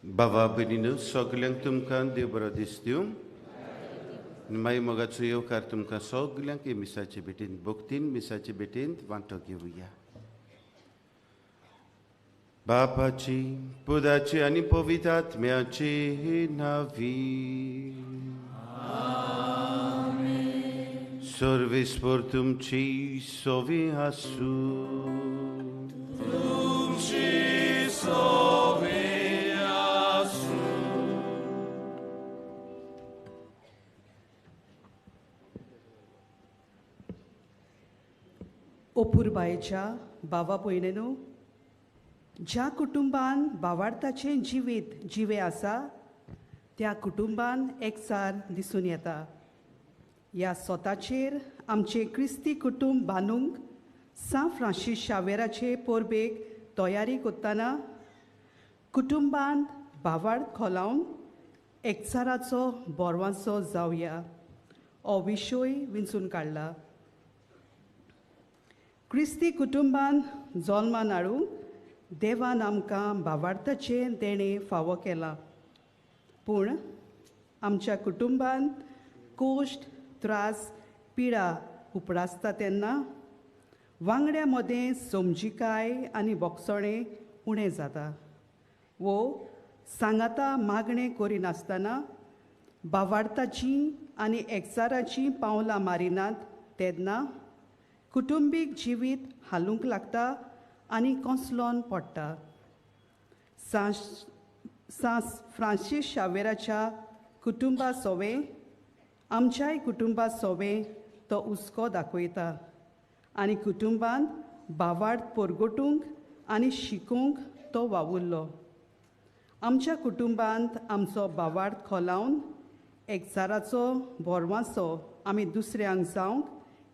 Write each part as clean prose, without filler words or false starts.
बाबा भयणीनो सगल्यांक तुमकां देव बरो दीस दिवं. मागीर मोगाचो येवकार तुमकां सगल्यांक हे मिसाचे भेटींत भक्तीन मिसाचे भेटींत वांटो घेवया. बापाची पुताची आनी पवित्र आत्म्याची नांवी. सर्वेस्पर तुमची सोवी आसूं. तुमची सोवी. ओपुरबायेच्या बाबा भयणीनो, ज्या कुटुंबान बावार्थाचें जिवीत जिवें आसा त्या कुटुंबान एकचार दिसून येता. ह्या सोताचेर आमचें क्रिस्ती कुटुंब बांदूंक सांत फ्रांसीस शावेराचे परबेक तयारी करतना कुटुंबांत भावार्थ खोलावन एकचाराचो बोरवांचो जावया हो विशय विंचून काडला. क्रिस्ती कुटुंबान जल्मान हाडूंक देवान आमकां भावार्थाचें देणें फावो केलां, पूण आमच्या कुटुंबान कोश्ट त्रास पिडा उपरासता तेन्ना वांगड्या मदें समजिकाय आनी बोगसणें उणें जाता वो सांगाता मागणें करिनासतना भावार्थाचीं आनी एकचाराचीं पावलां मारिनात तेन्ना कुटुंबीक जिवीत हालूंक लागता आनी कोसलोन पडटा. सांत फ्रांसीस शावेराच्या कुटुंबा सोवें आमच्याय कुटुंबा सोवें तो हुस्को दाखयता. आनी कुटुंबांत भावार्थ परगटूंक आनी शिकोवंक तो वावुरलो. आमच्या कुटुंबांत आमचो भावार्थ खोलावन एकचाराचो भरवांसो आमी दुसऱ्यांक जावंक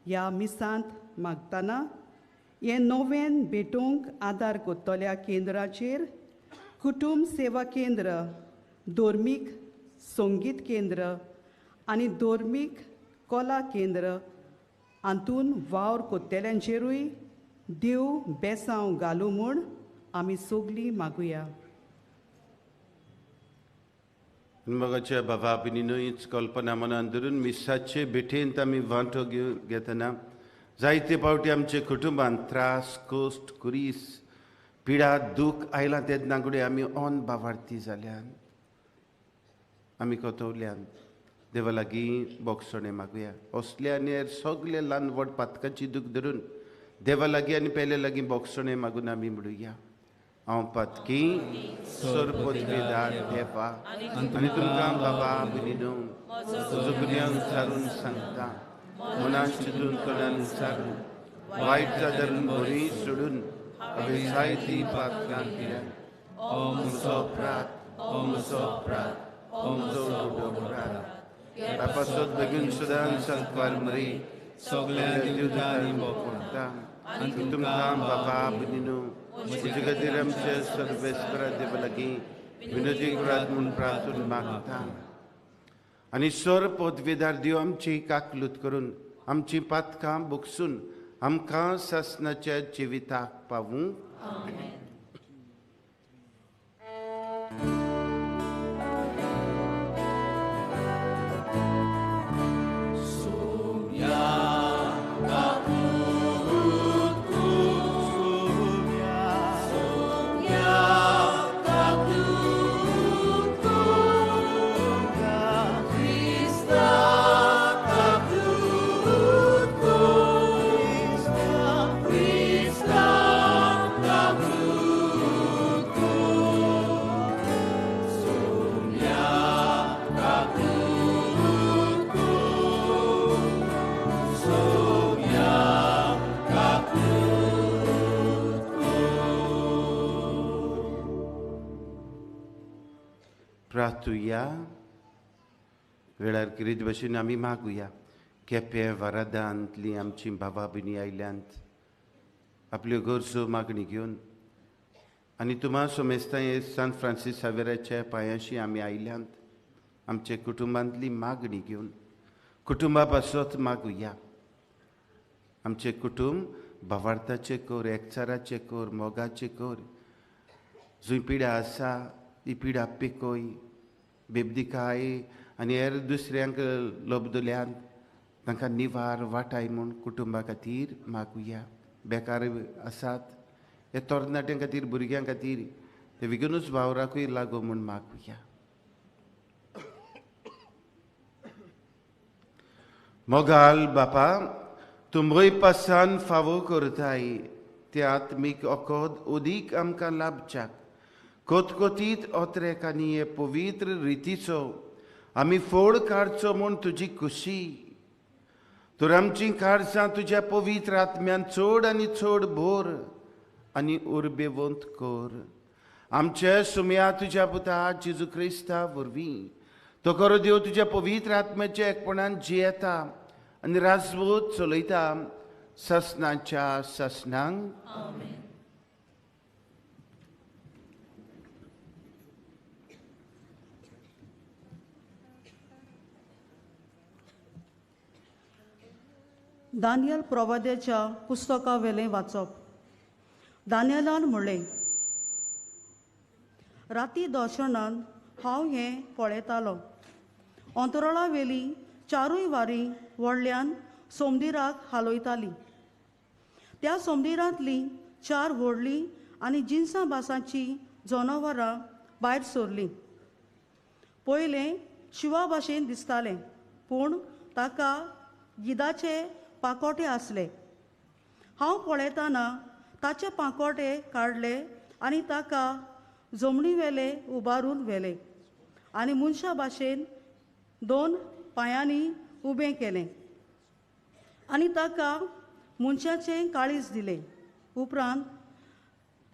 ह्या मिसांत मागतना हें नवेन भेटोवंक आदार करतल्या केंद्राचेर कुटुंब सेवा केंद्र, धर्मीक संगीत केंद्र आनी धर्मीक कला केंद्र हातून वावर करतल्यांचेरूय देव बेसांव घालूं म्हूण आमी सगलीं मागुया. मोगाच्या बाबा न्हयच कल्पना मनान धरून मिसाचे भेटेंत आमी वांटो घेतना जायते फावटी आमच्या कुटुंबांत त्रास, कश्ट, कुरीस, पिडा, दूख आयलां तेन्ना घडये आमी ऑन बावार्थी जाल्यान आमी कोतवल्यान देवा लागीं बोगसणें मागुया. असले आनी हेर सगळे ल्हान व्हड पातकाची दूख धरून देवा लागीं आनी पेले लागीं बोगसणें मागून आमी म्हणुया. हांव पातकी सरपदवेदार देवा आनी तुमकां बाबा भयणीनो म्हजो गुन्यांव विचारून सांगता, मनान चिंतून तोंडान विचारून वायट जादरून बरी सोडून हांवें जायतीं पातकां केल्यात. ओ म्हजो अपराध, ओ म्हजो अपराध, ओ म्हजो व्हडलो अपराध. ह्या पासत बेगीन सदां सांतवार मरी सगळ्या देवतांनी पडटा आनी तुमकां बाबा भयणीनो म्हजे खातीर आमचे सर्वेस्परा देवा लागीं विनोदी करात म्हूण प्रार्थून मागता. आनी सर पदवेदार देव आमची काकलूत करून आमची पातकां बोगसून आमकां सासणाच्या जिविताक पावूं. प्रार्थुया. वेळार किरीत भशेन आमी मागुया. केपें वरादांतली आमची बाबा भयणी आयल्यांत आपल्यो गरजो मागणी घेवन आनी तुमा सोमेस्तां हे सान फ्रांसीस सावेराच्या पांयांशी आमी आयल्यांत आमच्या कुटुंबांतली मागणी घेवन कुटुंबा पासत मागुया. आमचें कुटुंब भावार्थाचें कर, एकचाराचें कर, मोगाचें कर. जंय पिडा आसा ती पिडा पिकोय बेबदिकाय आनी हेर दुसऱ्यांक लबदल्यान तांकां निवार वाटाय म्हूण कुटुंबा खातीर मागुया. बेकार आसात हे तरणाट्यां खातीर, भुरग्यां खातीर ते बेगीनूच वावराकूय लागू म्हूण मागुया. मोगाल बापा, तुमय पासान फावो करताय ते आत्मीक अकोद उदीक आमकां लाभच्याक कोतकोतीत ओत्रेक आनी हे पवित्र रितीचो आमी फोड काडचो म्हूण तुजी खुशी. तर आमचीं काळजां तुज्या पवित्र आत्म्यान चड आनी चड भोर आनी उर्बेवंत कर. आमचे सुम्या तुज्या पुता जेजू क्रिस्ता वरवीं तो खरो देव तुज्या पवित्र आत्म्याच्या एकपणान जियेता आनी राजवत चलयता ससनाच्या ससनांक. दानियल प्रवाद्याच्या पुस्तकावेलें वाचप. दानियलान म्हणलें, राती दर्शनान हांव हें पळयतालो. अंतराळावेली चारूय वारी व्हडल्यान सोमदिराक हालयताली. त्या सोमदिरांतलीं चार व्हडलीं आनी जिनसां भासांचीं जनावरां भायर सरलीं. पयलें शिवा भाशेन दिसतालें, पूण ताका गिदाचे पाकोटे आसले. हांव पळयतना ताचे पाकोटे काडले आनी ताका जमनीवेले उबारून व्हेले आनी मनशा भाशेन दोन पांयांनी उबें केलें आनी ताका मनशाचें काळीज दिलें. उपरांत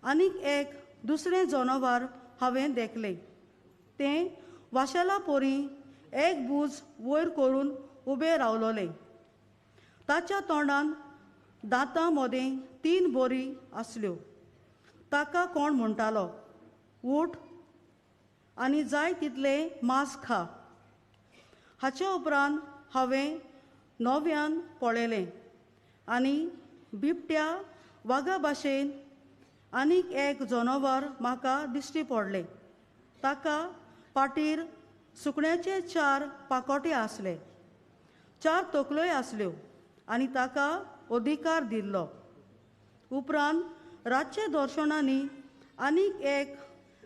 आनीक एक दुसरें जनावर हांवें देखलें. तें वाशेला पोरी एक बूज वयर करून उबें रावलोलें. ताच्या तोंडान दांतां मदें 3 बोरी आसल्यो. ताका कोण म्हणटालो, उठ आनी जाय तितलें मांस खा. हाचे उपरांत हांवें नव्यान पळयलें आनी बिबट्या वागा भाशेन आनीक एक जनावर म्हाका दिश्टी पडलें. ताका पाटीर सुकण्याचे 4 पाकोटे आसले, 4 तकल्योय आसल्यो आनी ताका अधिकार दिल्लो. उपरांत रातचे दर्शनांनी आनीक एक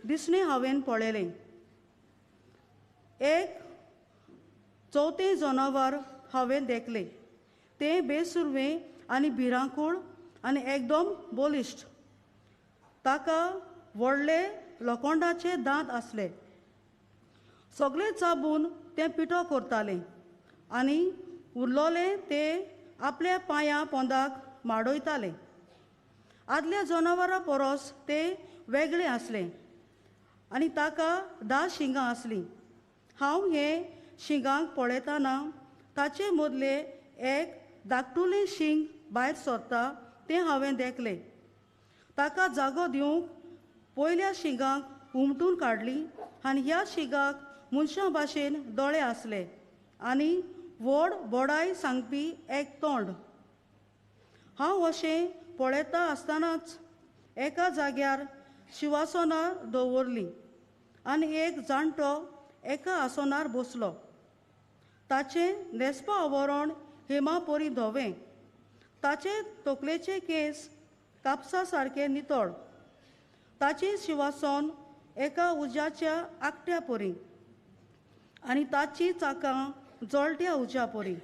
दिसणें हांवें पळयलें. एक चवथें जनावर हांवें देखलें. तें बेसुरवें आनी भिरांकूळ आनी एकदम बलिश्ट. ताका व्हडले लोखंडाचे दांत आसले. सगळे चाबून तें पिठो करतालें आनी उरलोलें तें आपल्या पांयां पोंदाक माडयतालें. आदल्या जनावरां परस तें वेगळें आसलें आनी ताका 10 शिंगां आसलीं. हांव हे शिंगांक पळयतना ताचे मदले एक धाकटुलें शींग भायर सरता तें हांवें देखलें. ताका जागो दिवंक पयल्या शिंगांक उमटून काडली आनी ह्या शिंगाक मनशां भाशेन दोळे आसले आनी व्हड बोडाय सांगपी एक तोंड. हांव अशें पळयता आसतनाच एका जाग्यार शिवासनां दवरलीं आनी एक जाणटो एका आसनार बसलो. ताचें न्हेसपा आवरण हेमा परी धवें. ताचे तकलेचे केंस कापसा सारके नितळ. ताचें शिवासन एका उज्याच्या आकट्या परी आनी ताची चाकां जळट्या उज्या परी.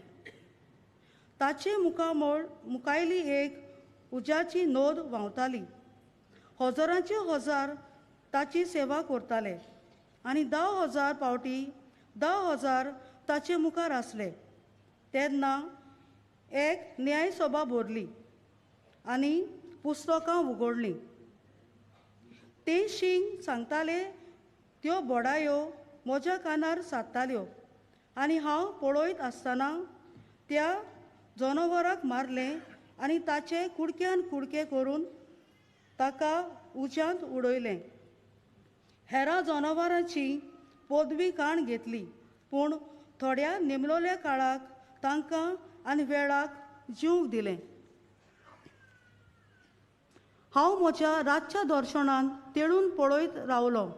ताचे मुखामळ मुखायली एक उज्याची नोद व्हांवताली. हजारांचे हजार ताची सेवा करताले आनी 10,000 पावटी 10,000 ताचे मुखार आसले. तेन्ना एक न्यायसभा भरली आनी पुस्तकां उगडलीं. ते शींग सांगताले त्यो बोडायो म्हज्या कानार सादताल्यो आनी हांव पळयत आसतना त्या जनावराक मारलें आनी ताचे कुडक्यान कुडके करून ताका उज्यांत उडयलें. हेरां जनावरांची पदवी काण घेतली, पूण थोड्या नेमलोल्या काळाक तांकां आनी वेळाक जिवंक दिलें. हांव म्हज्या रातच्या दर्शनान तेळून पळयत रावलो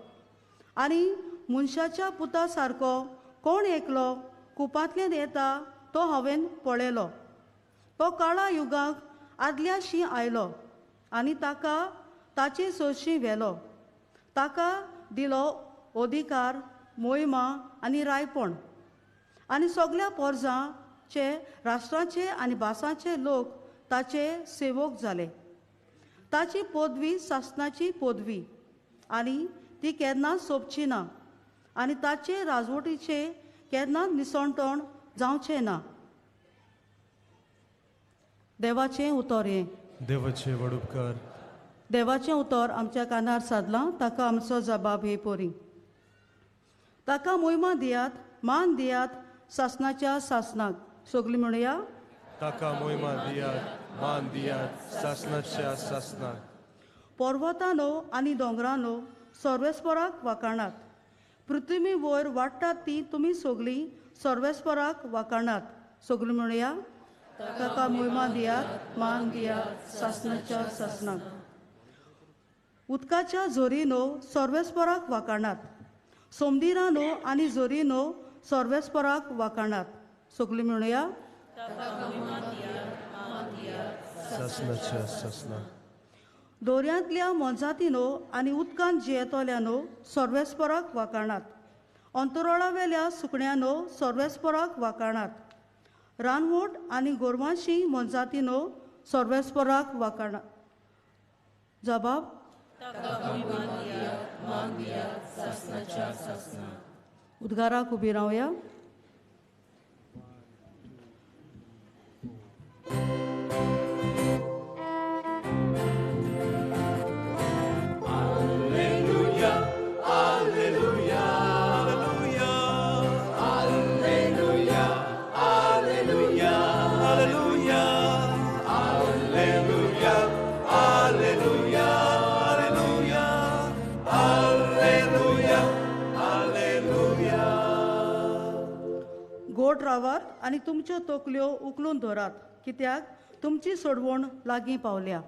आनी मनशाच्या पुता सारको कोण एकलो कुपांतल्यान येता तो हांवें पळयलो. तो काळा युगाक आदल्याशी आयलो आनी ताका ताचे सरशी व्हेलो. ताका दिलो अधिकार, मोहिमा आनी रायपण आनी सगल्या पोरजांचे, राष्ट्रांचे आनी भासांचे लोक ताचे सेवक जाले. ताची पदवी सासनाची पदवी आनी ती केन्नाच सोंपची ना आनी ताचे राजवटीचे केन्नाच निसणटण जावचें ना. देवाचें उतर हें. देवाचें व्हड उपकार. देवाचें उतर आमच्या कानार सादलां, ताका आमचो जबाब हे पोरी. ताका मोहिमा दियात, मान दियात सासनाच्या सासनाक. सगळीं म्हणया, ताका मोहिमा दियात, मान दियात सासनाच्या सासनाक. पर्वतानो आनी दोंगरानो सर्वेस्पराक वाखाणात. पृथ्वी वयर वाडटात ती तुमी सगळीं सर्वेस्पराक वाखाणात. सगळीं म्हणया, ताका मोहिमा दियात, मान दियात सासनाच्या सासनाक. उदकाच्या झरीनो सर्वेस्पराक वाखाणात. सोमदिरानो आनी झरीनो सर्वेस्पराक वाखाणात. सगळीं म्हणया, सासनाच्या सासनाक. दोऱ्यांतल्या मोनजातीनो आनी उदकांत जियेतल्यानो सर्वेस्पराक वाखाणात. अंतराळावेल्या सुकण्यानो सर्वेस्पराक वाखाणात. रानवट आनी गोरवांशी मोनजातीनो सर्वेस्पराक वाखाणात. जबाब, उद्गाराक उबी रावया. रावात आनी तुमच्यो तकल्यो उखलून धरात, कित्याक तुमची सोडवण लागीं पावल्या.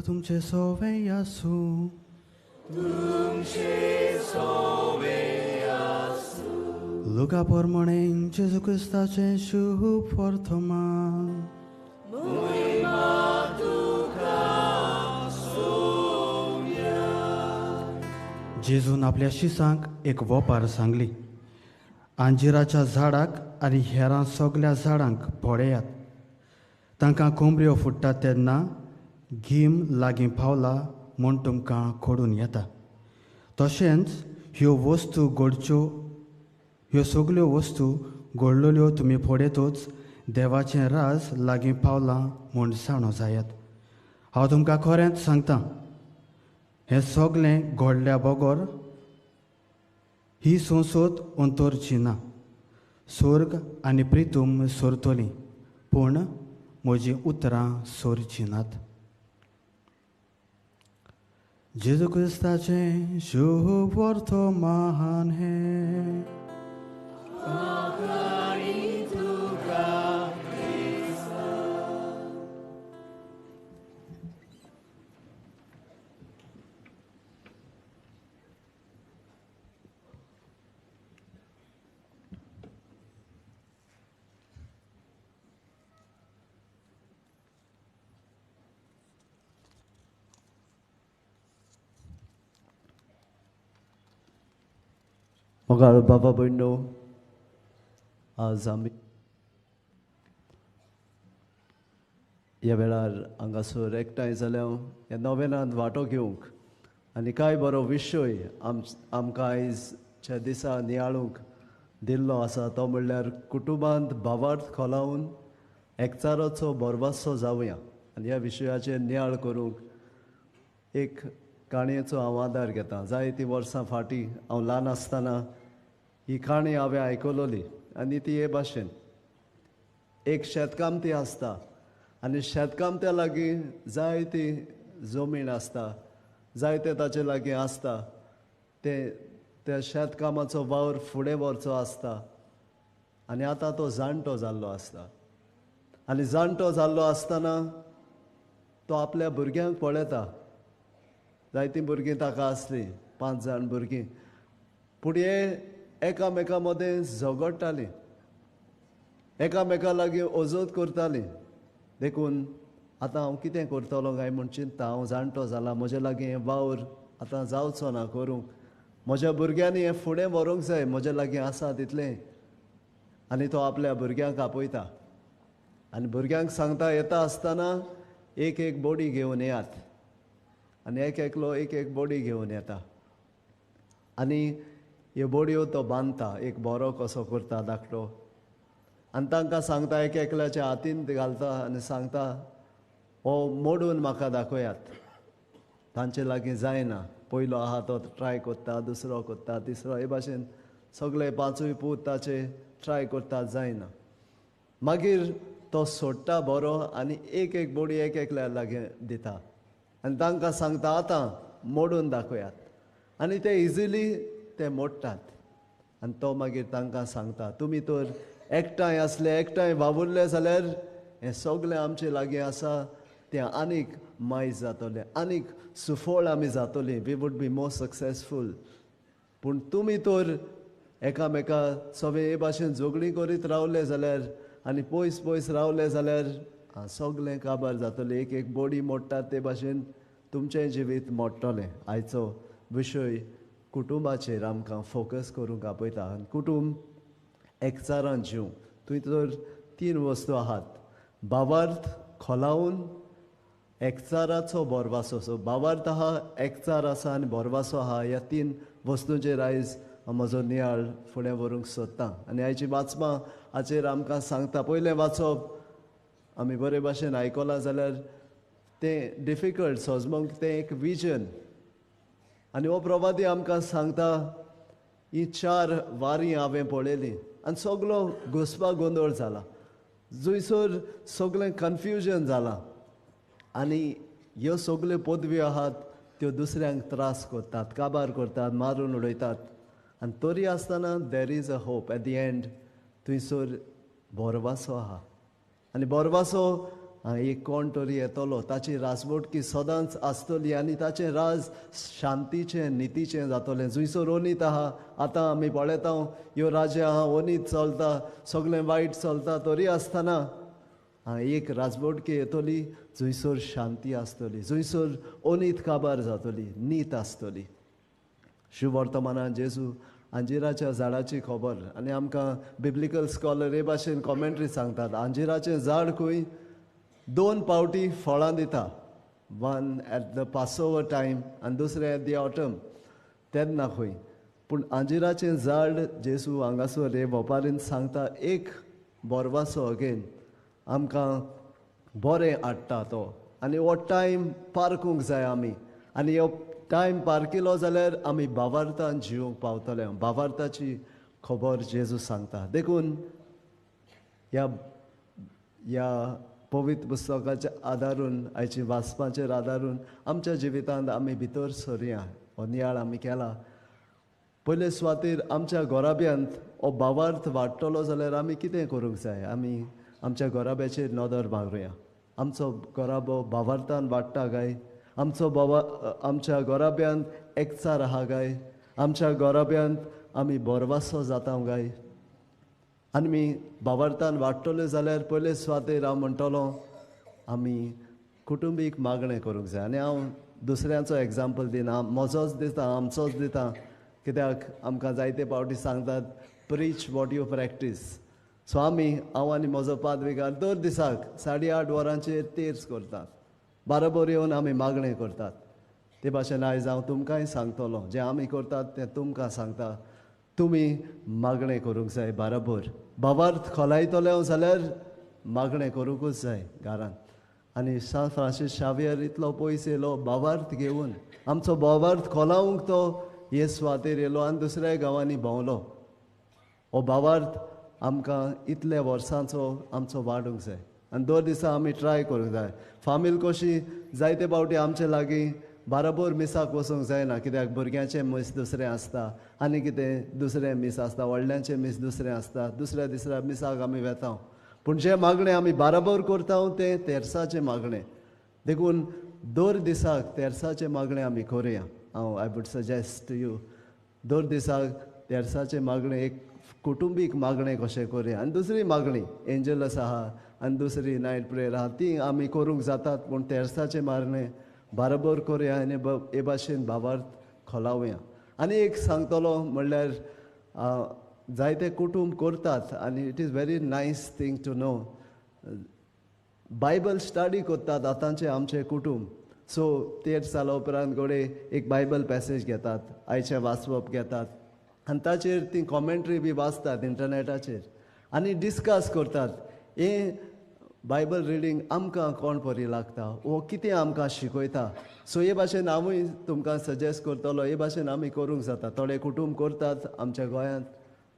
तुमचे सोवे आसूं, तुमचे सोवे आसूं. लुका प्रमाणे जेजू क्रिस्ताचें शुभ वर्तमान. महिमा तुका सोम्या. जेजून आपल्या शिसांक एक वोपार सांगली, आंजिराच्या झाडाक आनी हेरां सगल्या झाडांक पळयात, तांकां कोंबऱ्यो फुट्टात तेन्ना गीम लागीं पावला म्हूण तुमकां कळून येता. तशेंच ह्यो वस्तू घडच्यो, ह्यो सगल्यो वस्तू घडलेल्यो तुमी पळयतच देवाचें राज लागीं पावलां म्हूण जाणो जायात. हांव तुमकां खरेंच सांगता, हें सगलें घडल्या बगर ही संसद अंतरची ना. स्वर्ग आनी प्रितूम सोरतली, पूण म्हजीं उतरां सोरचीं नात. जेजू क्रिस्ताचें शुभ वर्तमान हें. मोगाळ बाबा भयणो, आज आमी ह्या वेळार हांगासर एकठांय जाल्या ह्या नोवेनांत वांटो घेवंक आनी कांय बरो विशय आमकां आयजच्या दिसा नियाळूंक दिल्लो आसा, तो म्हणल्यार कुटुंबांत भावार्थ खोलावन एकचाराचो भरवासो जावया. आनी ह्या विशयाचेर नियाळ करूंक एक काणयेचो हांव आदार घेता. जायतीं वर्सां फाटीं हांव ल्हान आसतना ही काणी हांवें आयकलोली आनी ती हे भाशेन, एक शेतकामती आसता आनी शेतकामत्या लागीं जायती जमीन आसता, जायते ताचे लागीं आसता, ते त्या शेतकामाचो वावर फुडें व्हरचो आसता आनी आतां तो जाणटो जाल्लो आसता. आनी जाणटो जाल्लो आसतना तो आपल्या भुरग्यांक पळयता. जायतीं भुरगीं ताका आसलीं, 5 जाण भुरगीं, पूण हे एकामेका मदें झगडटालीं, एकामेका लागीं अजोत करतालीं. देखून आतां हांव कितें करतलो काय म्हूण चिंता, हांव जाणटो जाला, म्हजे लागीं हें वावर आतां जावचो ना करूंक, म्हज्या भुरग्यांनी हें फुडें व्हरूंक जाय, म्हजे लागीं आसा तितलें. आनी तो आपल्या भुरग्यांक आपयता आनी भुरग्यांक सांगता, येता आसतना एक एक बोडी घेवन येयात. आनी एक एकलो एक एक बोडी घेवन येता आनी ह्यो बोडयो तो बांदता, एक बरो कसो करता धाकटो, आनी तांकां सांगता, एक एकल्याच्या हातीन घालता आनी सांगता, हो मोडून म्हाका दाखयात. तांचे लागीं जायना, पयलो आहा तो ट्राय करता, दुसरो करता, तिसरो, हे भाशेन सगळे 5 पूत ताचे ट्राय करता, जायना. मागीर तो सोडटा बरो आनी एक एक बोडी एक एकल्या लागीं दिता आनी तांकां सांगता, आतां मोडून दाखयात. आनी ते इजिली ते मोडटात. आनी तो मागीर तांकां सांगता, तुमी तर एकठांय आसले, एकठांय वावुरले जाल्यार हें सगळें आमचे लागीं आसा तें आनीक मायज जातलें, आनीक सुफळ आमी जातलीं, we would be more successful. पूण तुमी तर एकामेका सगळे हे भाशेन झगडीं करीत रावले जाल्यार आनी पयस पयस रावले जाल्यार सगळें काबार जातलें. एक एक बोडी मोडटात ते भाशेन तुमचें जिवीत मोडटलें. आयचो विशय कुटुंबाचेर आमकां फोकस करूंक आपयता. आनी कुटुंब एकचारान जीव, थंय तर 3 वस्तू आहात, भावार्थ खोलावन एकचाराचो भरवासो. सो भावार्थ आहा, एकचार आसा आनी भरवासो आहा. ह्या 3 वस्तूंचेर आयज म्हजो नियाळ फुडें व्हरूंक सोदता. आनी आयची वाचपां हाचेर आमकां सांगता. पयलें वाचप आमी बरे भाशेन आयकलां जाल्यार तें डिफिकल्ट सोजमोंक, तें एक विजन. आनी हो प्रवादी आमकां सांगता ही 4 वारी हांवें पळयली आनी सगलो घुसपा गोंदळ जाला, जंयसर सगळें कन्फ्युजन जालां आनी ह्यो सगल्यो पदव्यो आहात त्यो दुसऱ्यांक त्रास करतात, काबार करतात, मारून उडयतात. आनी तरी आसतना there is a hope at the end. थंयसर भरवासो आहा आनी भरवासो एक कोण तरी येतलो, ताची राजवटकी सदांच आसतली आनी ताचें राज शांतीचें नितीचें जातलें. जंयसर ओनीत आहा, आतां आमी पळयता ह्यो राज्यां आहा, ओनीत चलता, सगळें वायट चलता, तरी आसतना एक राजवटकी येतली जंयसर शांती आसतली, जंयसर ओनीत काबार जातली, नीत आसतली. शुवर्तमानान जेजू अंजिराच्या झाडाची खबर आनी आमकां बिब्लिकल स्कॉलर हे भाशेन कॉमेंट्री सांगतात. अंजिराचें झाड खंय 2 पावटी फळां दिता, 1 एट the Passover time आनी दुसरें एट the autumn, तेन्ना खंय. पूण अंजिराचें झाड जेजू हांगासर हे वपारीन सांगता एक बोरवासो अगेन आमकां बरें हाडटा तो. आनी हो टायम पारकूंक जाय आमी, आनी हो टायम पारकिलो जाल्यार आमी भावार्थान जिवंक पावतले. भावार्थाची खबर जेजू सांगता. देखून ह्या ह्या पवित्र पुस्तकाच्या आदारून, आयची वाचपाचेर आदारून आमच्या जिवितांत आमी भितर सरया. हो नियाळ आमी केला. पयले सुवातेर आमच्या घराब्यांत हो भावार्थ वाडटलो जाल्यार आमी कितें करूंक जाय? आमी आमच्या घराब्याचेर नदर मारुया. आमचो घराबो भावार्थान वाडटा काय? आमचो बाबा आमच्या घराब्यांत एकचार आहा काय? आमच्या घराब्यांत आमी भरवासो जाता काय? आनी आमी भावार्थान वाडटले जाल्यार पयले सुवातेर हांव म्हणटलो आमी कुटुंबीक मागणें करूंक जाय. आनी हांव दुसऱ्यांचो एग्जाम्पल दिना, म्हजोच दिता, आमचोच दिता, कित्याक आमकां जायते पावटी सांगतात preach what you practice. So आमी, हांव आनी म्हजो पादविगार दर दिसाक 8:30 वरांचेर तेर्स करतात, बाराबर येवन आमी मागणें करतात. ते भाशेन आयज हांव तुमकांय सांगतलो जें आमी करतात तें तुमकां सांगता. तुमी मागणें करूंक जाय बाराबर. भावार्थ खोलायतले जाल्यार मागणें करूंकूच जाय घरांत. आनी सांत फ्रांसीस शावियर इतलो पयस येयलो भावार्थ घेवन, आमचो भावार्थ खोलावंक तो हे सुवातेर येयलो आनी दुसऱ्या गांवांनी भोंवलो. हो भावार्थ आमकां इतल्या वर्सांचो आमचो वाडूंक जाय आनी दर दिसा आमी ट्राय करूंक जाय. फामील कशी जायते पावटी आमचे लागीं बाराबर मिसाक वचूंक जायना, कित्याक भुरग्यांचें मीस दुसरें आसता आनी कितें दुसरें मीस आसता, व्हडल्यांचें मीस दुसरें आसता, दुसऱ्या दुसऱ्या मिसाक आमी वेता. पूण जें मागणें आमी बाराबर करता तें तेर्साचें मागणें. देखून दर दिसाक तेर्साचें मागणें आमी करुया. हांव I would suggest to you दर दिसाक तेर्साचें मागणें एक कुटुंबीक मागणें कशें करुया. आनी दुसरी मागणी एंजलस आहा आनी दुसरी नायट प्रेयर आहा, ती आमी करूंक जातात, पूण तेर्साचें मागणें बाराबर करुया आनी हे भाशेन भावार्थ खोलावया. आनी एक सांगतलो म्हणल्यार जायते कुटूंब करतात आनी it is very nice thing to know, Bible study करतात आतांचे आमचे कुटूंब. सो तेर जाल्या उपरांत घडये एक बायबल पॅसेज घेतात, आयचें वाचप घेतात आनी ताचेर ती कॉमेंट्री बी वाचतात इंटरनेटाचेर आनी डिस्कस करतात हें बायबल रिडींग आमकां कोण परी लागता वो कितें आमकां शिकयता. सो हे भाशेन हांवूय तुमकां सजेस्ट करतलो, हे भाशेन आमी करूंक जाता. थोडे कुटूंब करतात आमच्या गोंयांत,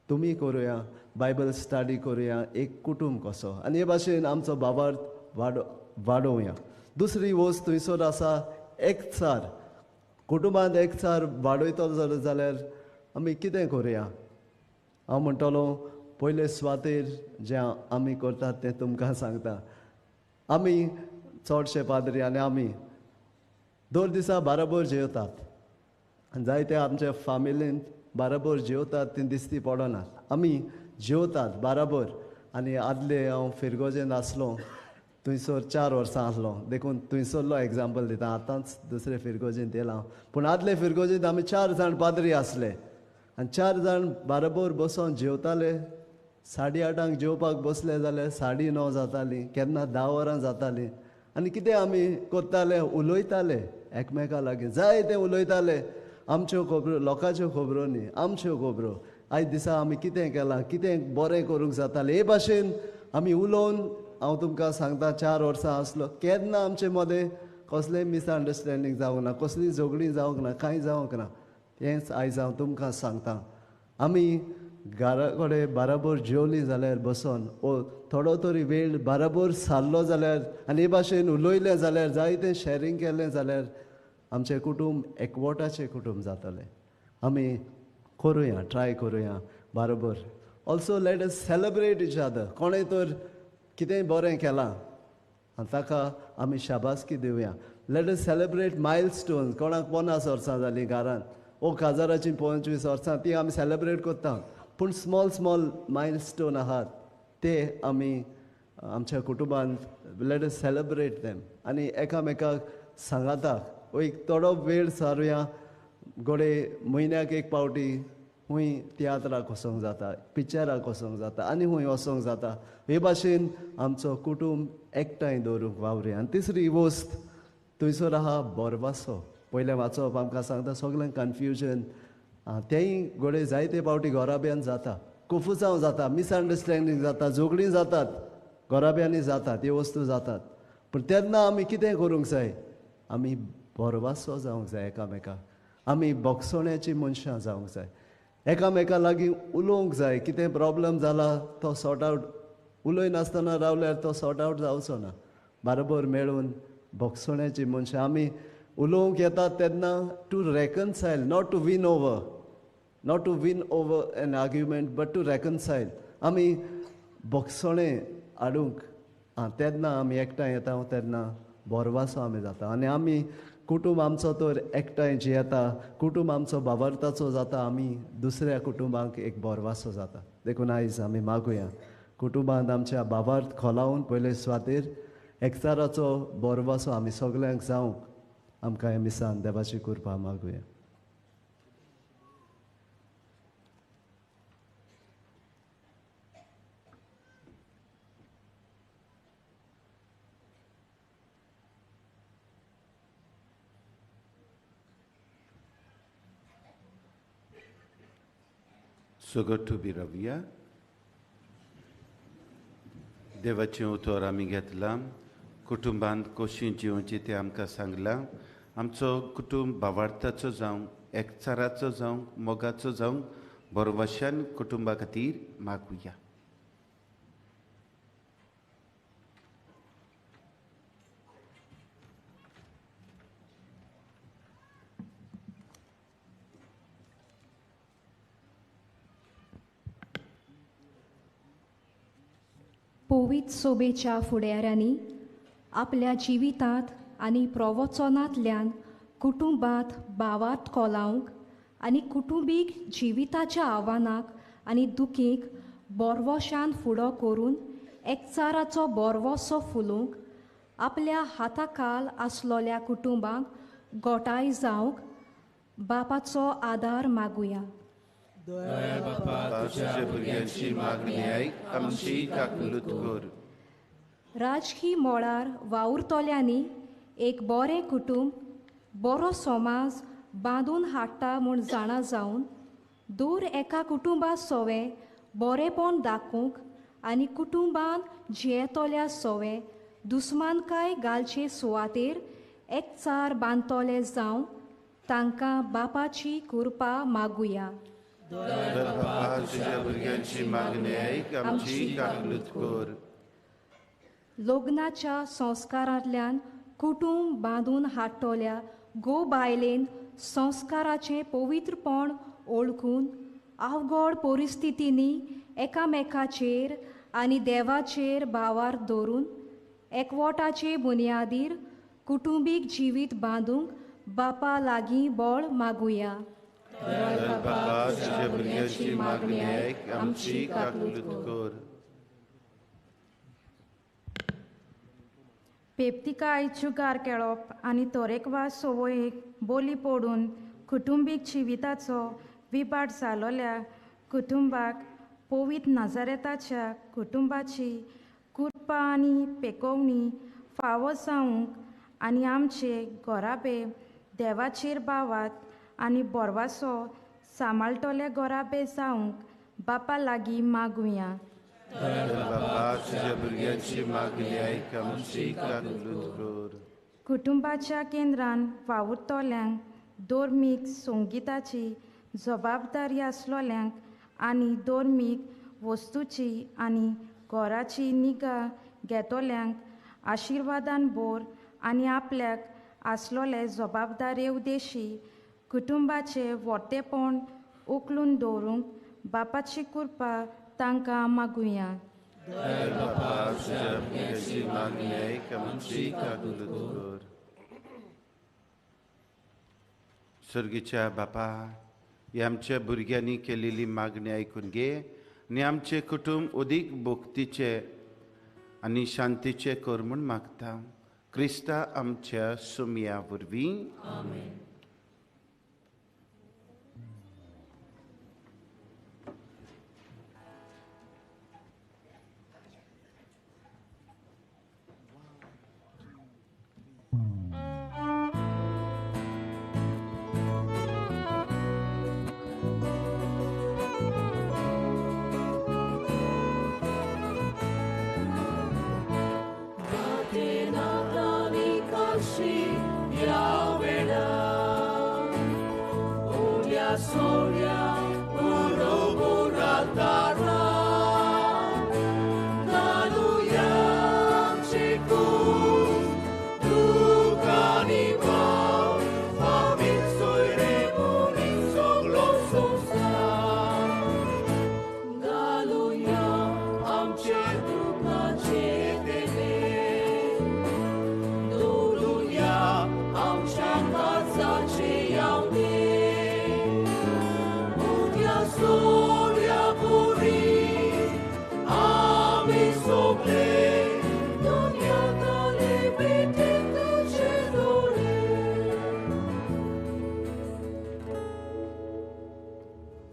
तुमी करुया, बायबल स्टडी करुया एक कुटूंब कसो, आनी हे भाशेन आमचो भावार्थ वाडोवया. दुसरी वस्त थंयसर आसा एकचार. कुटुंबांत एकचार वाडयतलो जाल्यार आमी कितें करुया? हांव म्हणटलो पयले सुवातेर जें आमी करतात तें तुमकां सांगता. आमी चडशे पाद्री आनी आमी दर दिसा बाराबर जेवतात आनी जायते आमच्या फामिलींत बाराबर जेवतात ती दिसती पडनात. आमी जेवतात बाराबर. आनी आदले हांव फिरगोजेंत आसलो, थंयसर 4 वर्सां आसलो, देखून थंयसरलो एग्जाम्पल दिता. आतांच दुसरे फिरगोजेंत येयला हांव, पूण आदले फिरगोजेंत आमी 4 जाण पाद्री आसले आनी 4 जाण बाराबर बसोन जेवताले. 8:30 जेवपाक बसले जाल्यार 9:30 जातालीं, केन्ना 10 वरां जातालीं. आनी कितें आमी करताले, उलयताले एकमेका लागीं, जाय तें उलयताले. आमच्यो खबरो, लोकांच्यो खबरो न्ही, आमच्यो खबरो. आयज दिसा आमी कितें केलां, कितें बरें करूंक जातालें, हे भाशेन आमी उलोवन. हांव तुमकां सांगता, 4 वर्सां आसलो केन्ना आमचे मदें कसलेंय मिसअंडरस्टँडींग जावंक ना, कसलीं झगडीं जावंक ना, कांय जावंक ना. तेंच आयज हांव तुमकां सांगता. आमी घरा कडेन बाराबर जेवलीं जाल्यार बसोन ओ थोडो तरी वेळ बाराबर सारलो जाल्यार आनी हे भाशेन उलयलें जाल्यार, जायतें शॅरींग केलें जाल्यार आमचें कुटूंब एकवटाचें कुटूंब जातलें. आमी करुया, ट्राय करुया बारोबर. Also let us celebrate each other. कोणें तर कितेंय बरें केलां आनी ताका आमी शाबासकी दिवया. Let us celebrate milestones. कोणाक 50 वर्सां जालीं घरांत ओ काजाराचीं 25 वर्सां, ती आमी सेलेब्रेट करता. पूण स्मॉल स्मॉल मायलस्टोन आहात ते आमी आमच्या कुटुंबांत let us celebrate them. आनी एकामेकाक सांगाता एक थोडो वेळ सारुया. घोडे म्हयन्याक एक पावटी खूंय तियात्राक वचोंक जाता, पिक्चराक वचोंक जाता आनी खूंय वचोंक जाता. हे भाशेन आमचो कुटूंब एकठांय दवरूंक वावरुया. आनी तिसरी वस्त थंयसर आहा बोरवासो. पयलें वाचप आमकां सांगता सगळें कन्फ्युजन, तेंय घोडे जायते पावटी घराब्यान जाता, कोफुसांव जाता, मिसअंडरस्टँडींग जाता, झगडीं जातात, घराब्यांनी जातात, ह्यो वस्तू जातात. पूण तेन्ना आमी कितें करूंक जाय, आमी बोरवासो जावंक जाय एकामेकाक, आमी बोगसोण्याची मनशां जावंक जाय, एकामेका लागीं उलोवंक जाय. कितें प्रॉब्लम जाला तो सॉर्ट आवट, उलयनासतना रावल्यार तो सॉर्ट आवट जावचो ना. बारोबर मेळून बोगसोण्याची मनशां आमी उलोवंक येतात तेन्ना to reconcile, not to win over, not to win over an argument but to reconcile. आमी बोगसोणें हाडूंक तेन्ना आमी एकठांय येता तेन्ना बोरवासो आमी जाता. आनी आमी कुटूंब आमचो तर एकठांय जियेता, कुटूंब आमचो बावरताचो जाता, आमी दुसऱ्या कुटुंबांक एक बोरवासो जाता. देखून आयज आमी मागुया कुटुंबांत आमच्या बाबार्थ खोलावन पयले सुवातेर एकचाराचो बोरवासो आमी सगल्यांक जावंक आमकां ह्या मिसान देवाची कृपा मागुया. सगट उबी रावया. देवाचें उतर आमी घेतलां, कुटुंबांत कशीं जिवची तें आमकां सांगलां. आमचो कुटुंब भावार्थाचो जावं, एकचाराचो जावं, मोगाचो जावं, बरवाशान कुटुंबा खातीर मागुया. पवित्र सोबेच्या फुडाऱ्यांनी आपल्या जिवितांत आनी प्रवचनांतल्यान कुटुंबांत भावार्थ कोलावंक आनी कुटुंबीक जिविताच्या आव्हानाक आनी दुखीक बोरवोशान फुडो करून एकचाराचो बोरवोसो फुलोवंक आपल्या हाताखाल आसलोल्या कुटुंबांक गोठाय जावंक बापाचो आदार मागुया. बापा, तुज्या भुरग्यांची मागणी आयक, आमची काकलूत कर. राजकी मळार वावुरतल्यांनी एक बरें कुटुंब बरो समाज बांदून हाडटा म्हूण जाणा जावन दूर एका कुटुंबा सोवे बरेंपण दाखोवंक आनी कुटुंबान जियेतल्या सोवे दुस्मानकाय घालचे सुवातेर एकचार बांदतले जावन तांकां बापाची कृपा मागुया. बापा, तुज्या भुरग्यांची मागणी आयक, आमची काकलूत कर. लग्नाच्या संस्कारांतल्यान कुटुंब बांदून हाडटल्या गो बायलेन संस्काराचें पवित्रपण ओळखून अवघड परिस्थितींनी एकामेकाचेर आनी देवाचेर भावार दवरून एकवटाचे बुन्यादीर कुटुंबीक जिवीत बांदूंक बापा लागीं बळ मागुया. बापा, तुज्या भुरग्यांची मागणी आयक, आमची काकलूत कर. पेप्तिकाय जुगार केळप आनी तरेकवार संवयेक बोली पडून कुटुंबीक जिविताचो विबाट जालोल्या कुटुंबाक पवित्र नाजारेताच्या कुटुंबाची कृपा आनी पेकोवणी फावो जावंक आनी आमचे घराबे देवाचेर भावात आनी बोरवासो सांबाळटले घराबे जावंक बापा लागीं मागुया. कुटुंबाच्या केंद्रान वावुरतल्यांक धर्मीक संगिताची जबाबदारी आसलोल्यांक आनी धर्मीक वस्तूची आनी घराची निगा घेतल्यांक आशिर्वादान बोर आनी आपल्याक आसलोले जबाबदारे उद्देशी कुटुंबाचे व्हरतेपण उखलून दवरूंक बापाची कृपा तांकां मागुया. सर्गीच्या बापा, ही आमच्या भुरग्यांनी केलेली मागणी आयकून घे आनी आमचें कुटुंब अदीक भक्तीचें आनी शांतीचें कर म्हूण मागता. क्रिस्ता आमच्या सुमया वरवीं.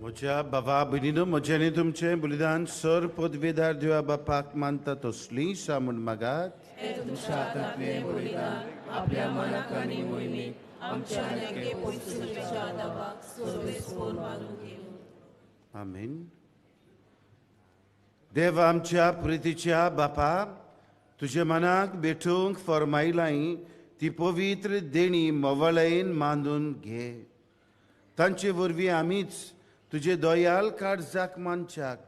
म्हज्या बाबा भयणीनो, म्हजें आनी तुमचें बलिदान सर पदवेदार देवा बापाक मानता तसली सा म्हूण मागात. आमेन. देव आमच्या प्रितीच्या बापा, तुज्या मनाक भेटूंक फर्मायलाय ती पवित्र देणी मोवाळायेन मानून घे. तांचे वरवीं आमीच तुजे दयाल काळजाक मानच्याक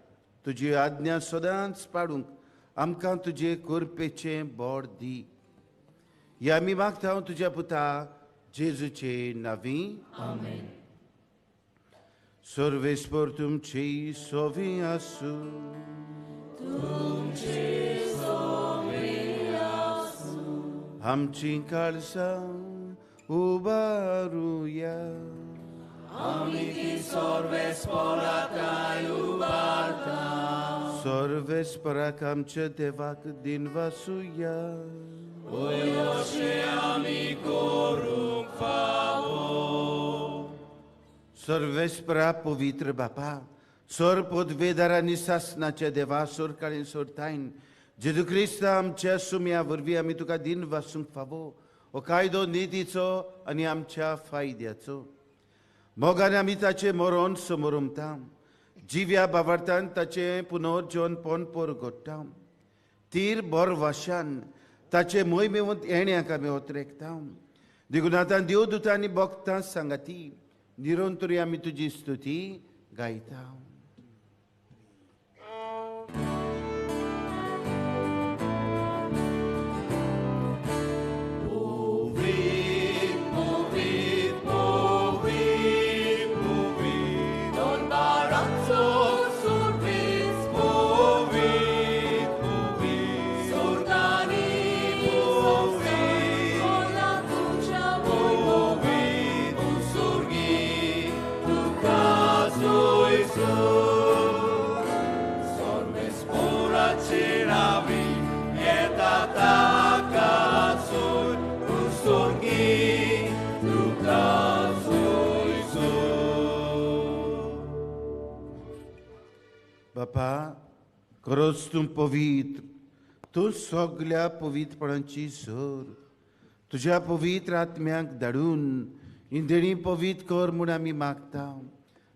तुजी आज्ञा सदांच पाडूंक आमकां तुजे कृपेचें बोड दी. हे आमी मागता तुज्या पुता जेजूचे नांवी. आमेन. सर्वेस्पर तुमची सोवी आसूं. आमची काळजां उबारुया. सर्वेस्पराक आमच्या देवाक दिनवासुया. सर्वेस्परा पवित्र बापा, सर पदवेदार आनी सासनाच्या देवा, सोरकाळी सोरतायन जेजू क्रिस्त आमच्या सुम्या वरवीं आमी तुका दिनवासूंक फावो हो कायदो नितीचो आनी आमच्या फायद्याचो. मोगान आमी ताचें मरण समोरमता, जिव्या बावार्थान ताचें पुनर्जनपण परगट्टा, तीर बोरवाशान ताचे मोहिमेवंत येण्याक आमी ओतरेकता. देखून आतां देवदूतांनी भक्तां सांगाती निरंतरी आमी तुजी स्तुती गायता. बापा, खरोच तूं पवित्र, तूं सगल्या पवित्रपणाची सर. तुज्या पवित्र आत्म्याक धाडून इंदेणी पवित्र कर म्हूण आमी मागता.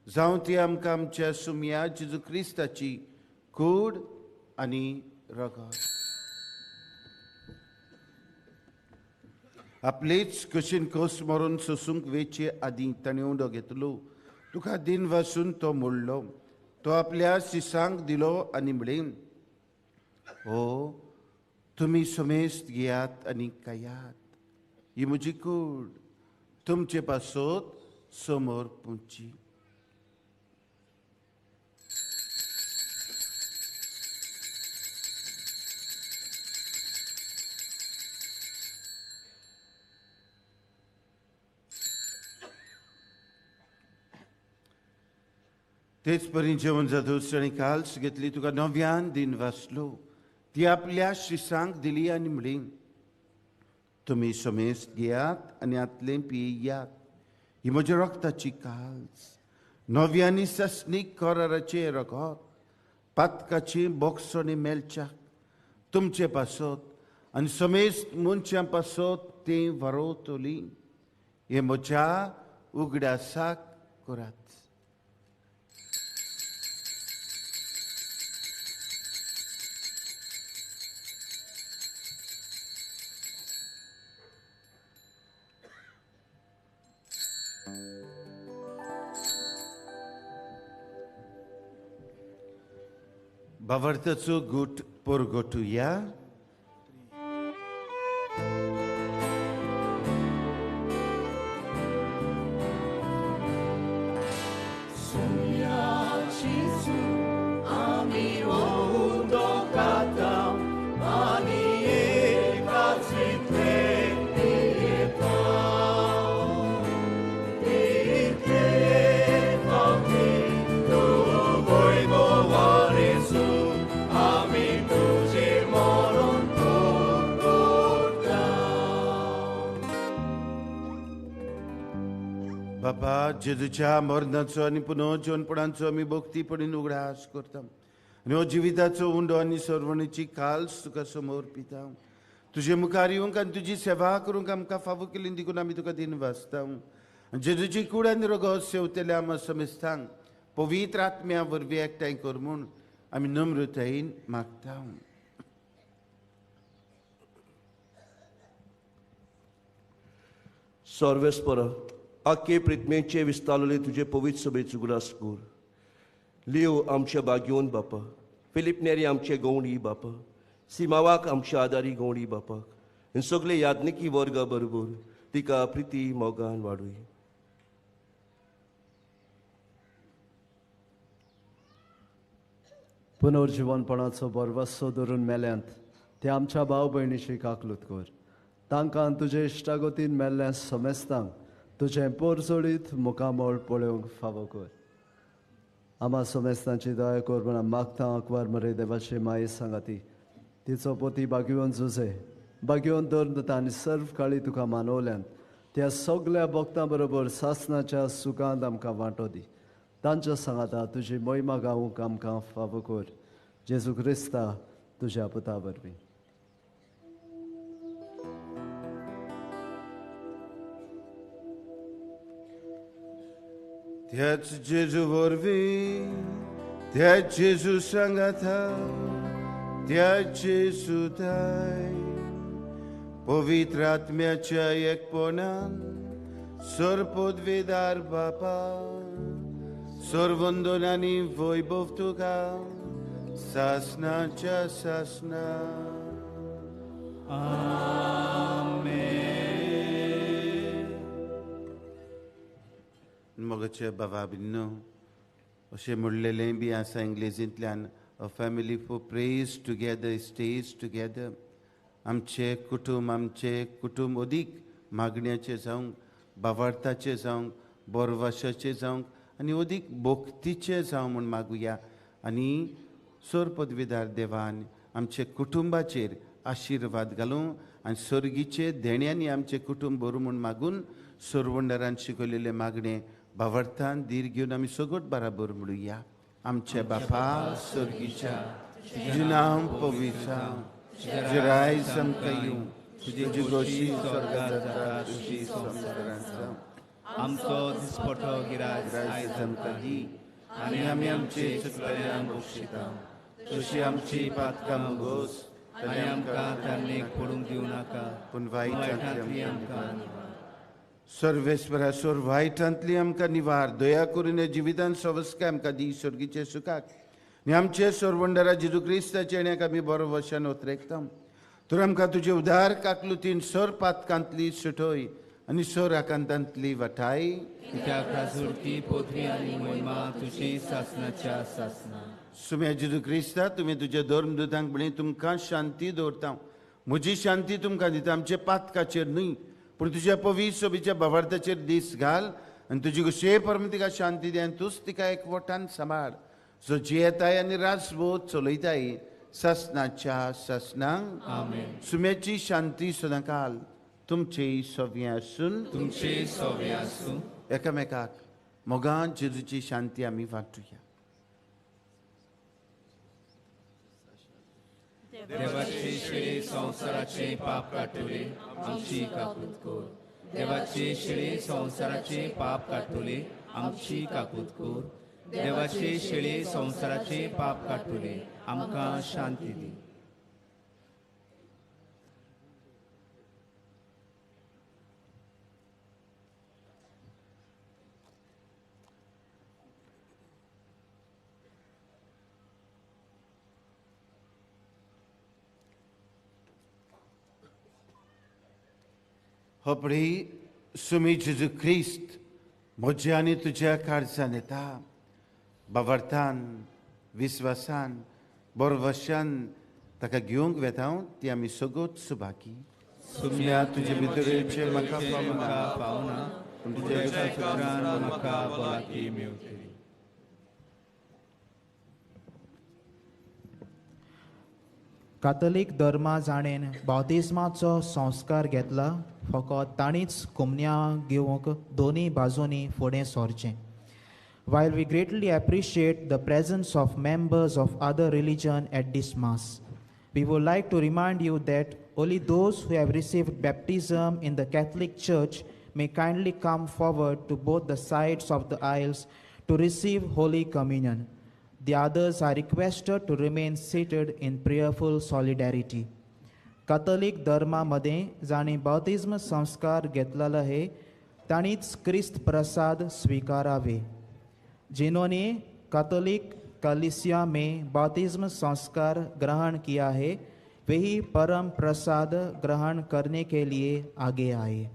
जावं ती आमकां आमच्या सुमया जेजू क्रिस्ताची कूड आनी रगत. आपलेच कशीन कस मरून सोसूंक वेचे आदीं ताणें उंडो घेतलो, तुका दिन वासून तो मोडलो, तो आपल्या शिसांक दिलो आनी म्हणलें, हो तुमी समेस्त घेयात आनी खायात, ही म्हजी कूड तुमचे पासत समोर पुंची. तेच परी जेवण जातूच ताणें काल्स घेतली, तुका नव्यान दिन वाचलो, ती आपल्या शिसांक दिली आनी म्हणली, तुमी समेस्त घेयात आनी आतलें पियात, ही म्हज्या रक्ताची काल्स, नव्यानी सासणीक कराराचें रगत, पातकाची बोगसणी मेळच्याक तुमचे पासत आनी समेस्त मनशां पासत तें वरोवतली, हें म्हज्या उगडासाक करात. भावार्थाचो गूट परगटुया. बापा, जेजूच्या मरणाचो आनी पुनर्जीवनपणाचो आमी भक्तीपणीन उगडास करता आनी हो जिविताचो उंडो आनी सर्वणीची काल्स तुका समोर पिता. तुजे मुखार येवंक आनी तुजी सेवा करूंक आमकां फावो केली देखून आमी तुका दिन वाचता. जेजूची कूड आनी रगत सेवतल्या आमकां समेस्तांक पवित्र आत्म्या वरवीं एकठांय कर म्हूण आमी नम्रतायेन मागता. सर्वेस्परा, आखे प्रितमेचे विस्तारले तुजे पवित्र सभेचो उगडास कर. लियो आमच्या बागयोन बापा, फिलीप नेरी आमचे गवणी बापा, सिमावाक आमच्या आदारी गवणी बापाक आनी सगळे याज्ञिकी वर्गा बरोबर तिका प्रिती मोगान वाडूय. पुनर्जिवनपणाचो भरवसो धरून मेल्यांत ते आमच्या भाव भयणीची काकलूत कर. तांकां तुजे इश्टागतीन मेल्ल्या समेस्तांक तुजें पोरजोडीत मुखामळ पळोवंक फावो कर. आमा समेस्तांची दया कर म्हूण मागता. अकवार मरे देवाची माये सांगाती तिचो पोती बागयोवन जुजे बागयोवन दर आनी सर्व काळी तुका मानवल्यान त्या सगल्या भक्तां बरोबर सासनाच्या सुखांत आमकां वांटो दी. तांच्या सांगाता तुजी महिमा गावूंक आमकां फावो कर. जेजू क्रिस्ता तुज्या पुता वरवीं. त्याच जेजू वरवीं, त्याच जेजू सांगाता, त्याच जेजू ताय पवित्र आत्म्याच्या एकपणान सर्वपदवीदार बापा, सर्वंदन आनी वैभव तुका सासनाच्या सासना. आमेन. मोगाचे बाबा भिन्नो, अशें म्हणलेलें बी आसा इंग्लेजींतल्यान, a family for prays together stays together. आमचें कुटूंब, आमचें कुटूंब अदीक मागण्याचें जावंक, भावार्थाचें जावंक, बोरवाशाचें जावंक आनी अदीक भक्तीचें जावं म्हूण मागुया. आनी सर पदवीदार देवान आमच्या कुटुंबाचेर आशिर्वाद घालूं आनी सर्गीचे देण्यांनी आमचें कुटुंब भरूं म्हूण मागून सरवंडरान शिकयलेलें मागणें भावार्थान धीर घेवन आमी सगट बराबर म्हणुया. आमच्या बापा सर्गीच्या, तुजें नांव पवित्र जावं, तुजें राज आमकां येवं, तुजी गोशी स्वर्गांत जाता तशी संवसारांत जावं. आमचो दिसपटो गिराज आयज आमकां दी आनी आमी आमचे चुकलेल्यांक बक्षिता तशी आमची पातकां मुगोस आनी आमकां तांणी पडूंक दिवं नाका पूण वायटांतली आमकां निवार. सर्वेस्परा सोर वायटांतली आमकां निवार दया करून ह्या जिवितान सवस्काय आमकां दी सर्गीचे सुखाक आनी आमचे सोरवंडरा जेजू क्रिस्ताचे येण्याक आमी बरो वशान ओतरेकता तर आमकां तुजे उदार काकलुतीन सर पातकांतली सुटय आनी सर आकांतांतली वाटाय. कित्याक राजवटी पदवी आनी मोहिमा तुजी सासनाच्या सासना. सुम्या जेजू क्रिस्ता तुमी तुज्या धर्मदूतांक म्हळी तुमकां शांती दवरता म्हजी शांती तुमकां दिता आमचे पातकाचेर न्हय पूण तुज्या पवित्र सोबीच्या भावार्थाचेर दीस घाल आनी तुजी गुशे परम तिका शांती दी आनी तूंच तिका एकवटान सांबाळ जो जियेताय आनी राजबोध चलयताय सासनाच्या सासनांक. आमेन. सुम्याची शांती सदांकाल तुमचे सव्ये आसून तुमचे सव्ये आसूं. एकामेकाक मोगान जेजूची शांती आमी वांटुया. देवाची शिळी संवसाराचे पाप काडटली आमची काकूत कर. देवाची शिळी संवसाराचे पाप काडटली आमची काकूत कर. देवाची शिळी संवसाराचे पाप काडटली आमकां शांती दी. होपडी सुमी जेजू क्रिस्त म्हज्या आनी तुज्या काळजान येता बावर्थान विस्वासान बरवशान ताका घेवंक वेता ती आमी सगळोच सुभागी. सुम्या तुजे भितर येवचें म्हाका पावना पूण तुज्या उपरांत म्हाका भलायकी मेवतली. कातोलीक धर्मा जाणेन बाप्तिज्माचो संस्कार घेतला फकत तांणीच कुमन्या घेवंक दोनूय बाजूंनी फुडें सरचें. While we greatly appreciate the presence of members of other religion at this mass, we would like to remind you that only those who have received baptism in the Catholic Church may kindly come forward to both the sides of the aisles to receive Holy Communion. The others are requested to remain seated in prayerful solidarity. Catholic धर्मा मदें जांणी बाप्तिज्म संस्कार घेतलेलो हे तांणीच क्रिस्त प्रसाद स्विकारावे. जिन्होंने Catholic कलीसिया में बाप्तिज्म संस्कार ग्रहण किया है वही परम प्रसाद ग्रहण करने के लिए आगे आए.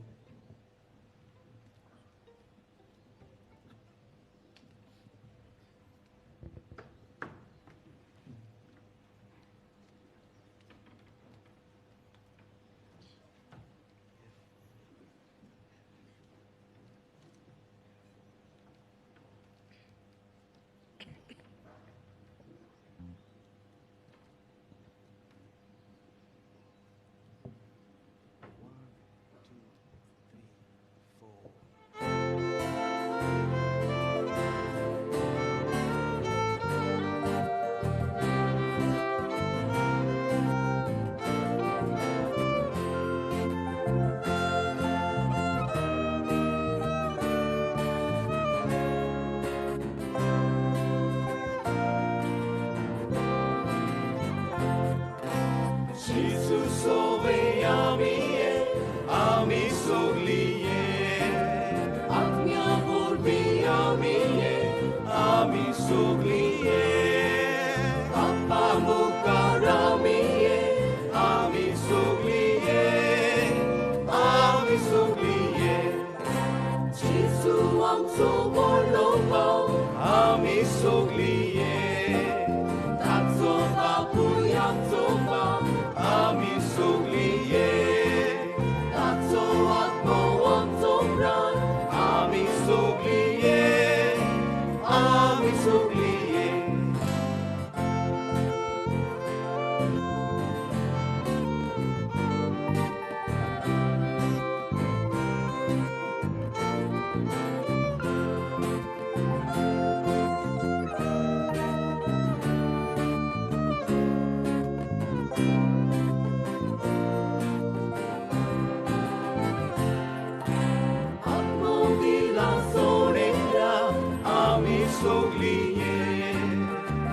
सगळी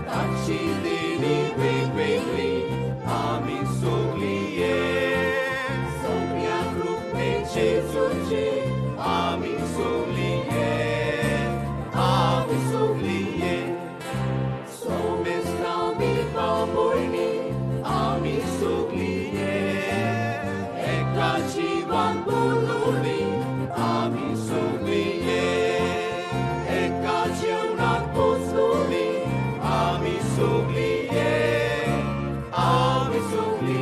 ताची देणी वेगवेगळी आमी सगळी सगळ्या कृपे जेजूची आमी सगळी आमी सगळी सोमेस्तामी बाबोयणी आमी सगळी एका जिवान बोलुनी आमी सगळी एका जेवणाक पोसुनी आमी सगळी आमी सगळी.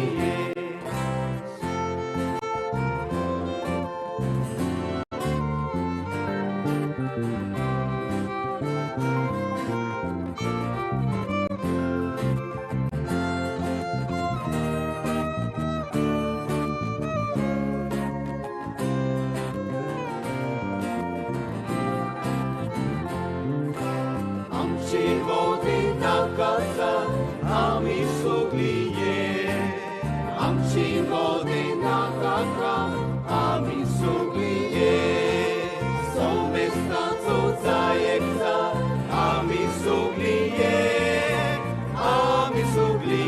आमची मोदी नाकासा आमी सगळी आमची मोदी नाकाका आमी सगळी सोमेस्ताचो जाय एकचा आमी सगळी आमी सगळी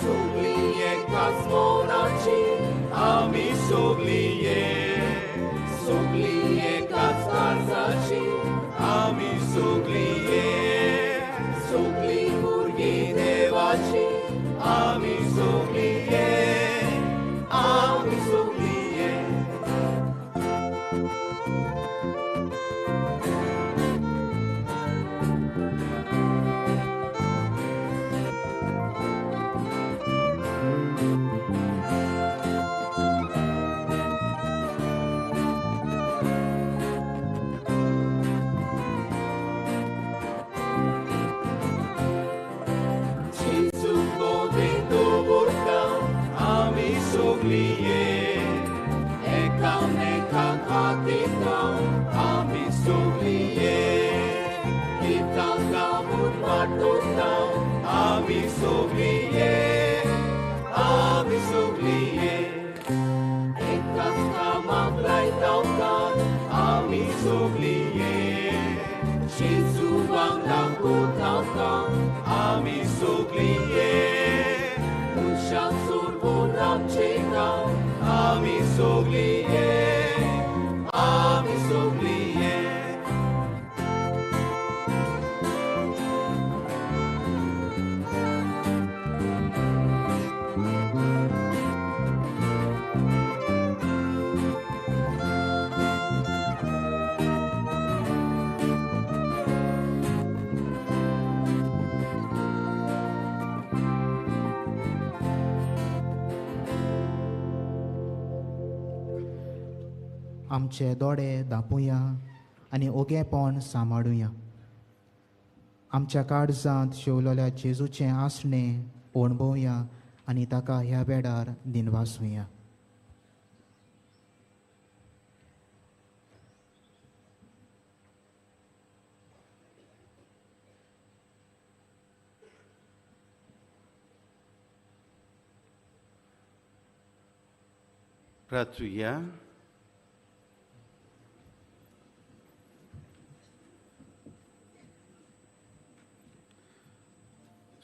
सगळी एकाच मनाची आमी सगळी सगळी एकाच काळजाची आमी सगळी सगळी भुरगीं देवाची आमी सगळी आमी सगळी. जेजू मोदी दवरता आमी सगळी एकामेका खातीर आमी सगळी गितां गावन वाटोता आमी सगळी आमी सगळी एकाच कामाक लायता आमी सगळी जेजू वांगडा कोता आमी सगळी मनशां सोडून आमचें काम आमी सगळी आमी सगळी. आमचे दोळे दापुया आनी ओगेपण सांबाळुया. आमच्या काळजांत शेवलेल्या जेजूचें आसणें अणभवया आनी ताका ह्या वेळार दिनवासुया. प्रार्थुया.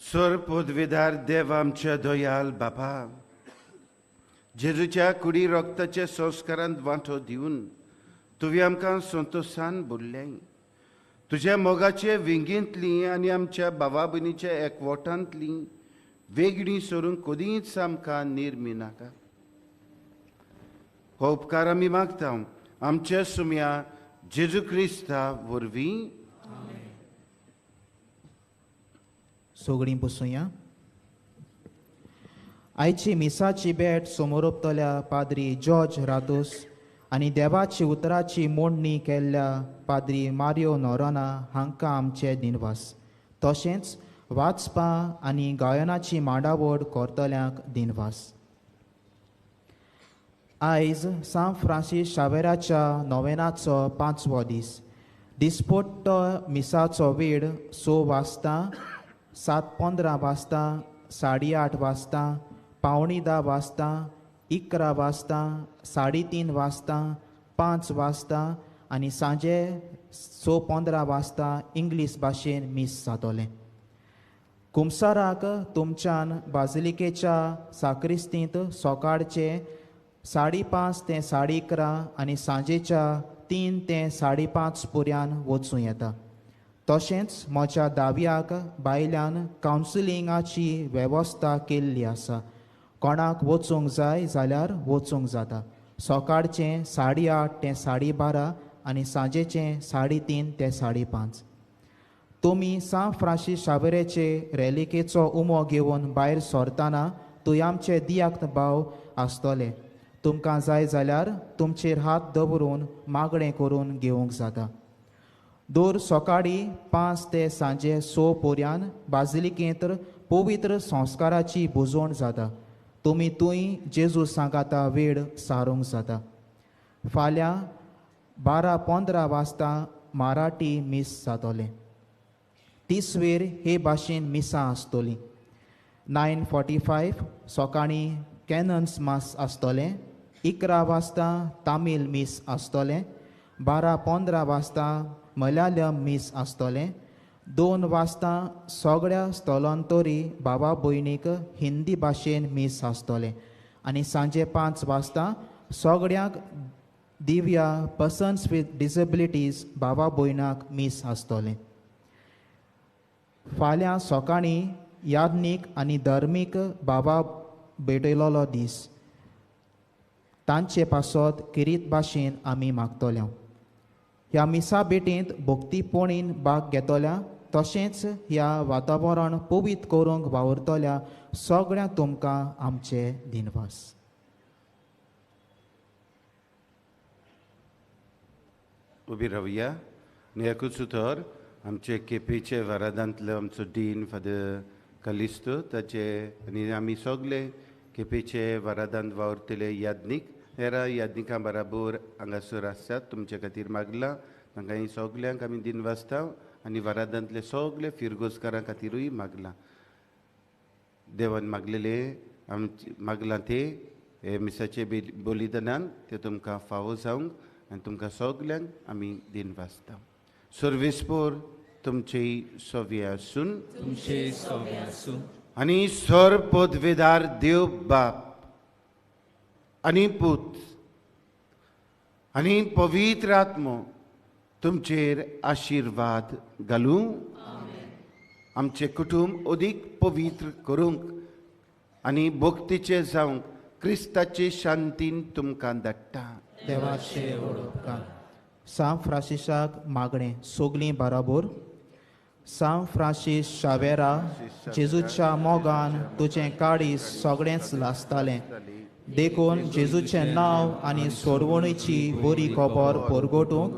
स्वर पदवीदार देव आमच्या दयाल बापा, जेजूच्या कुडी रक्ताच्या संस्कारांत वांटो दिवन तुवें आमकां संतोशान भरलें. तुज्या मोगाचे विंगेंतली आनी आमच्या बाबा भयणीच्या एकवटांतली वेगळी सरूंक कदींच आमकां निर्मी नाका. हो उपकार आमी मागता आमच्या सुम्या जेजू क्रिस्ता वरवीं. सगळीं बसुया. आयची मिसाची भेट समोरपतल्या पाद्री जॉर्ज रातोस आनी देवाची उतराची मोडणी केल्ल्या पाद्री मारियो नोरोना हांकां आमचे दिनवास. तशेंच वाचपा आनी गायनाची मांडावळ करतल्यांक दिनवास. आयज सांत फ्रांसीस शावेराच्या नोवेनाचो 5वो दीस. दिसपट्टो मिसाचो वेळ 6 वाजता, 7:15 वाजता, 8:30 वाजता, 9:45 वाजता, 11 वाजता, 3:30 वाजता, 5 वाजता आनी सांजे 6:15 वाजता इंग्लीश भाशेन मीस जातलें. कुमसाराक तुमच्यान बाजिलिकेच्या साक्रिस्तींत सकाळचे 5:30 ते 11:30 आनी सांजेच्या 3 ते 5:30 पर्यान वचूं येता. तशेंच म्हज्या दाव्याक भायल्यान कावन्सिलिंगाची वेवस्था केल्ली आसा. कोणाक वचूंक जाय जाल्यार वचूंक जाता. सकाळचें 8:30 ते 12:30 आनी सांजेचें 3:30 ते 5:30. तुमी सांत फ्रांसीस शावेराचे रेलिकेचो उमो घेवन भायर सरतना थंय आमचे दियाक्त भाव आसतले. तुमकां जाय जाल्यार तुमचेर हात दवरून मागणें करून घेवंक जाता. दर सकाळीं 5 ते सांजे 6 पर्यान बाजिलिकेंत पवित्र संस्काराची बुजवण जाता. तुमी थंय जेजू सांगाता वेळ सारूंक जाता. फाल्यां 12:15 वाजता मराठी मीस जातलें. तिसवेर हे भाशेन मिसां आसतलीं. 9:45 सकाळीं कॅनन्स मास आसतलें. 11 वाजता तामील मीस आसतलें. 12:15 वाजता मलयालम मीस आसतलें. 2 वाजता सगळ्या स्थलांतरी बाबा भयणीक हिंदी भाशेन मीस आसतलें आनी सांजे 5 वाजता सगळ्यांक दिव्या पर्सन्स विथ डिसेबिलिटीज बाबा भयणाक मीस आसतलें. फाल्यां सकाळीं याज्ञीक आनी धर्मीक बाबा भेटयलोलो दीस. तांचे पासत किरीत भाशेन आमी मागतले. ह्या मिसा भेटींत भक्तीपणीन भाग घेतल्या तशेंच ह्या वातावरण पवित्र करूंक वावुरतल्या सगळ्या तुमकां आमचे दिनवास. उबी रावया आनी एकूच उतर आमचे केपेचे वरादांतलो आमचो डीन फादर कलिस्तो ताचे आनी आमी सगळे केपेचे वरादांत वावुरतले याज्ञीक हेरा याज्ञिकां बराबर हांगासर आसात तुमचे खातीर मागलां. तांकां सगल्यांक आमी दिनवासता आनी वरादांतले सगळे फिरगोजकारां खातीरूय मागलां. देवान मागलेले आमचे मागलां ते हे मिसाचे बलिदानान ते तुमकां फावो जावंक आनी तुमकां सगल्यांक आमी दिनवासता. सर्वेस्पोर तुमचे सवे आसून तुमचे सवे आसून आनी सर पदवेदार देव बाप आनी पूत आनी पवित्र आत्मो तुमचेर आशिर्वाद घालूं. आमचें कुटुंब अदीक पवित्र करूंक आनी भक्तीचें जावंक क्रिस्ताचे शांतीन तुमकां धाडटा. देवाचे उपकार. सांत फ्रांसिसाक मागणें सगलीं बराबर. सांत फ्रांसीस शावेरा जेजूच्या मोगान तुजें काळीज सगळेंच लासतालें, देखून जेजूचें नांव आनी सोडवणीची बरी खबर परगटूंक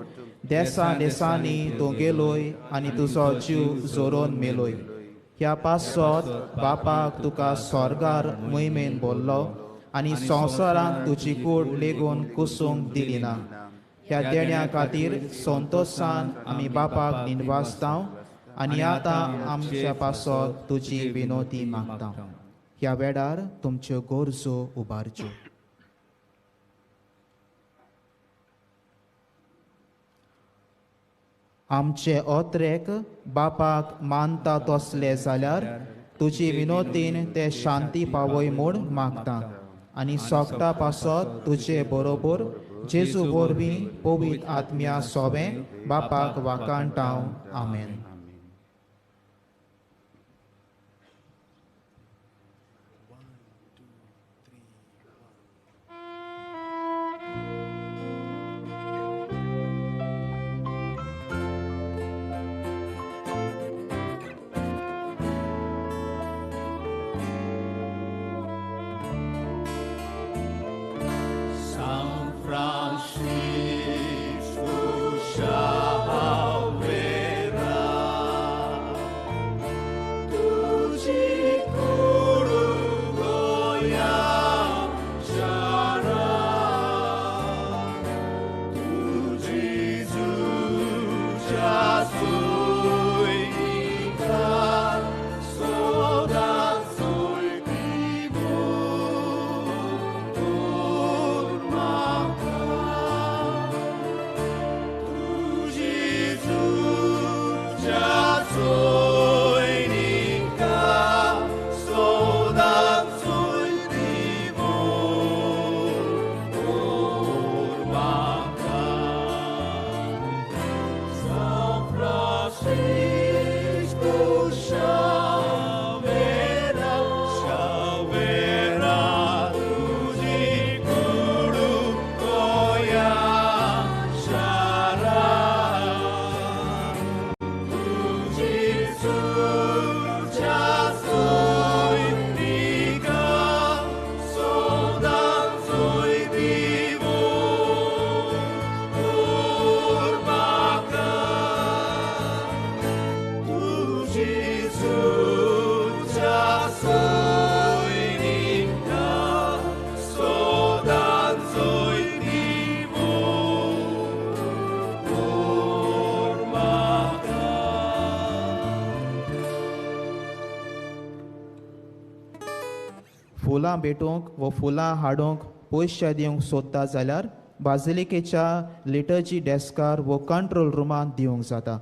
देसा देसांनी तूं गेलोय आनी तुजो जीव जोरोन मेलोय. ह्या पासत बापाक तुका स्वर्गार मोहिमेन बोल्लो आनी संवसारांत तुजी कूड लेगून कुसूंक दिली ना. ह्या देण्या खातीर संतोशान आमी बापाक निवासता आनी आतां आमच्या पासत तुजी विनोती मागता. ह्या वेळार तुमच्यो गरजो उबारच्यो. आमचे ओत्रेक बापाक मानता तसले जाल्यार तुजी विनोतीन ते शांती पावय म्हूण मागता आनी सोगटा पासत तुजे बरोबर जेजू वरवीं पवित्र आत्म्या सोवें बापाक वाकाणटाव. आमेन. Francisco Xavier. फुलां भेटूंक वो फुलां हाडूंक पयशे दिवंक सोदता जाल्यार बाजिलिकेच्या लिटर्जी डेस्कार वो कंट्रोल रुमांत दिवंक जाता.